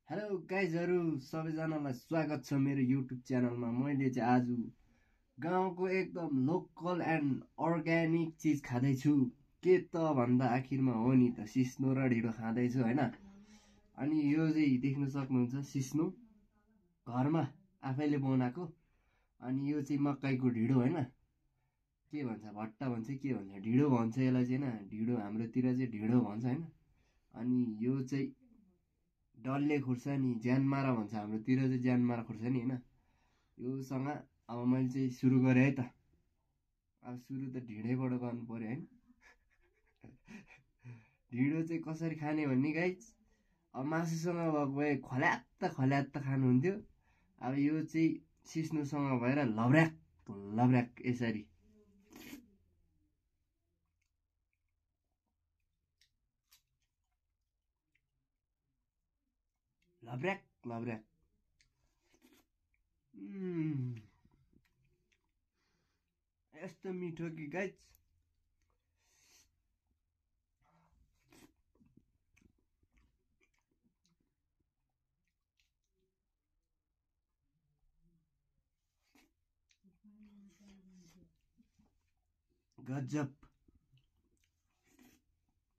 Hello गाइजहरु सबैजनालाई स्वागत छ मेरो युट्युब च्यानलमा। मैले चाहिँ आज गाउँको एकदम लोकल एन्ड अर्ग्यानिक चिज खाँदैछु। के त भन्दा आखिरमा हो नि त सिस्नो र ढिँडो खाँदैछु हैन। अनि यो चाहिँ देख्न सक्नुहुन्छ सिस्नो घरमा आफैले बनाएको। अनि यो चाहिँ मकैको ढिँडो हैन, के भन्छ भट्टा भन्छ के भन्छ ढिँडो भन्छ यसलाई चाहिँ हैन। ढिँडो हाम्रोतिर चाहिँ ढिँडो भन्छ हैन। अनि यो चाहिँ डल्ले खुर्सानी ज्यानमारा भन्छ, हाम्रोतिर चाहिँ ज्यानमारा खुर्सानी हैन। योसँग अब मैले चाहिँ सुरु गरेँ है त। अब सुरु त ढिँडैबाट गर्नु पर्यो हैन। ढिँडो चाहिँ कसरी खाने भन्ने गाइज, अब मासुसँग भएको भए खल्यात्त खल्यात्त खानुहुन्थ्यो। अब यो चाहिँ सिस्नोसँग भएर लभ्र्याक लभ्र्याक यसरी। लभ्र्याक लभ्र्याक। यस्तो मिठो कि गाइज, गजब।